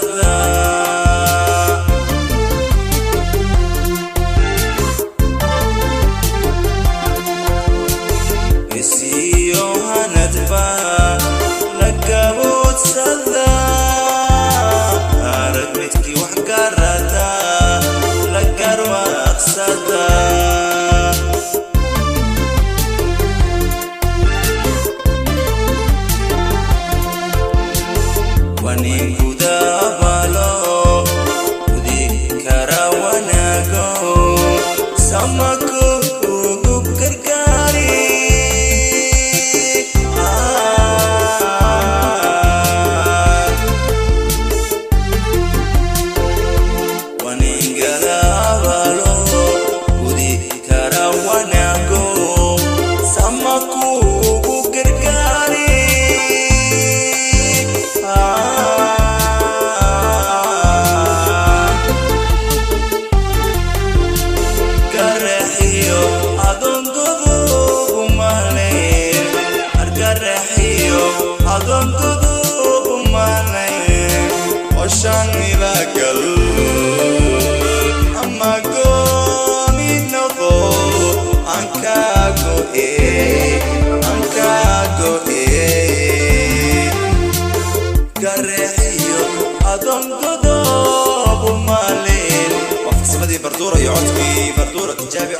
Garwaaqsada. Isiyo hanadba la gaboodsada, arag midkii wax garada la garwaaqsada. Wani gudabalo gudi kara wanaago, samako ugu gargaari. Waningalabalo gudi kara wanaago, samako ugu gargaari. Garaxiyo adoon godobu malayn, argaraxiyo adoon godobu malayn, qoshaan ila gal ama goomi noqo, aan kaa go'e, aan kaa go'e. Garaxiyo adoon godobu malayn. Waa farsamadii Barduura iyo codkii Barduura. Tijaabi.